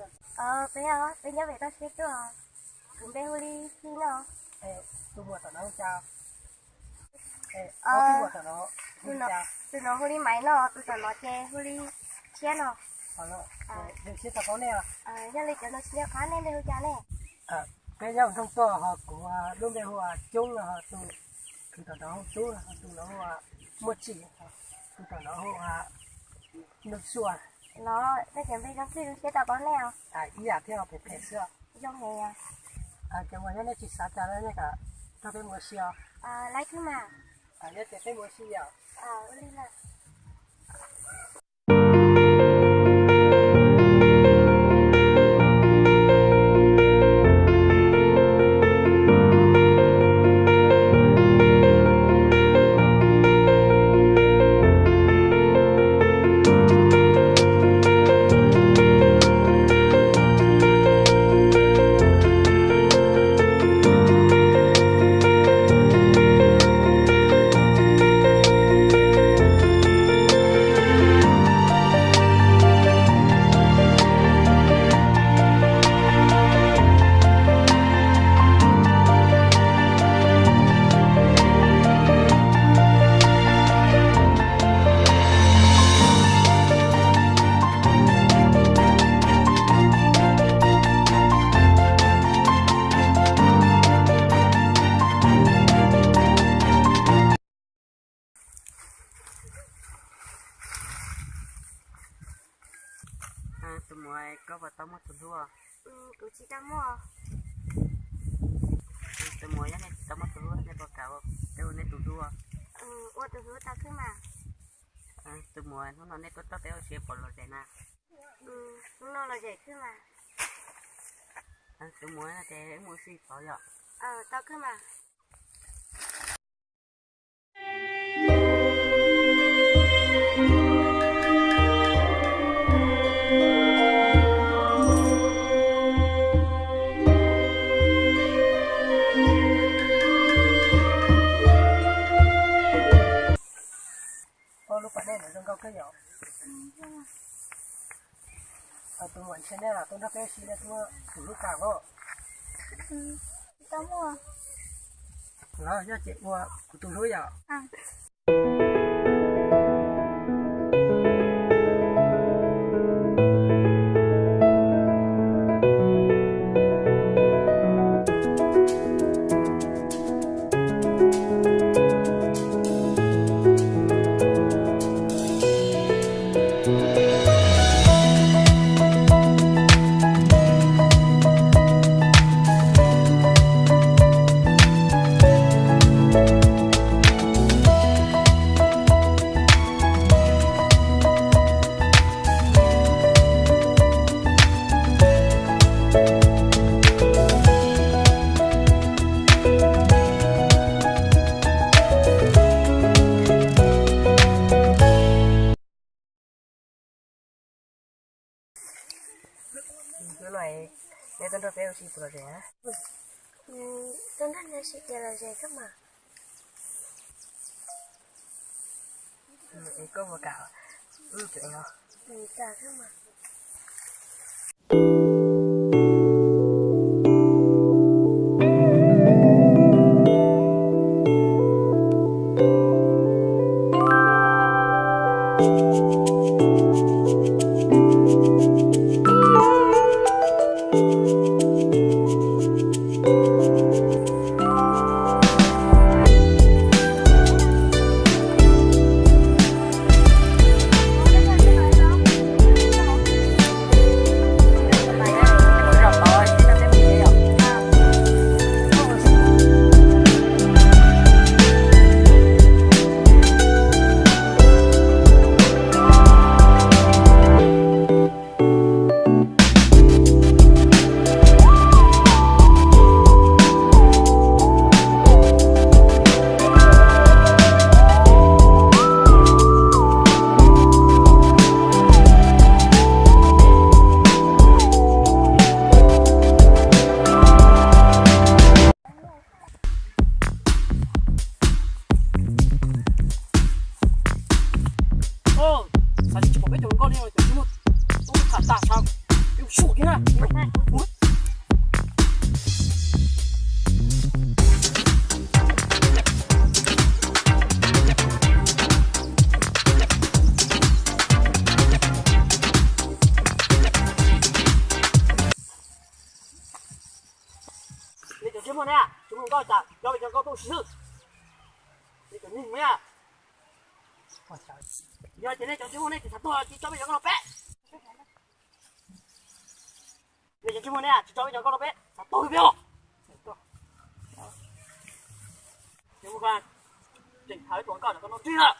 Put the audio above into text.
Peb, peb nyob pem toj siab tuaj. Kuv npe hu li Xib no. Tus muam tom no hu cas? Tus no hu li Maiv no, tus tom no ces hu li Tshiab no. Yog li cov no tsis nco qab nej npe hu cas ne? Peb nyob nroog tuaj ho kuv lub npe hu ua Coob no, ho tus khwv tom no hu Tub, ho tus no hu ua Muaj Tsim, tus tom no hu ua Nuj Xua. Los nej cov npe zoo txij zoo siab tau paub nej os. Ib yam thiab, phem phem xwb. Zoo heev. Cov muam, yog nej tsis xav cas los nej kom nrog peb mus ua si os. Laib khwb mas. Yog ces peb mus ua si os. Tus muam, koj puas tau muaj tus hlub? Kuv tsis tau muaj. Tus muam, yog nej tsis tau muaj tus hlub, nej puas kam ua peb ua nej tus hlub? Ua tus hlub tau khwb mas. Tus muam, hnub no nej tuaj nrog peb ua si puas lom zem na? Hnub no lom zem khwb mas. Tus muam, ces wb mus ua si tod yom? Tau khwb mas. Lub pas dej ntawd zoo nkauj kawg yom. Tus muam, ntshe nej tuaj nrog peb ua si nej twb muaj tus hlub tas os. Los yog ces ua kuv tus hlub yom. Hnub no nej tuaj nrog peb ua si puas lom zem? Tuaj nrog nej ua si ces lom zem kawg mas. Es koj puas kam wb ua tus ev os? Kam kawg mas. Nej cov ntsej muag ne, tsis muaj hluas nkauj cas coj peb cov nkauj tuaj ua si xwb. Nej cov ntsej muag ne, yog tias nej cov ntsej muag nej tsis xav tuag ces tso peb cov nkauj los peb. Nej cov ntsej muag ne, tsis tso peb cov nkauj los peb, xav tuag peb os. Tseem thawb tus nkauj no ntsej lawm.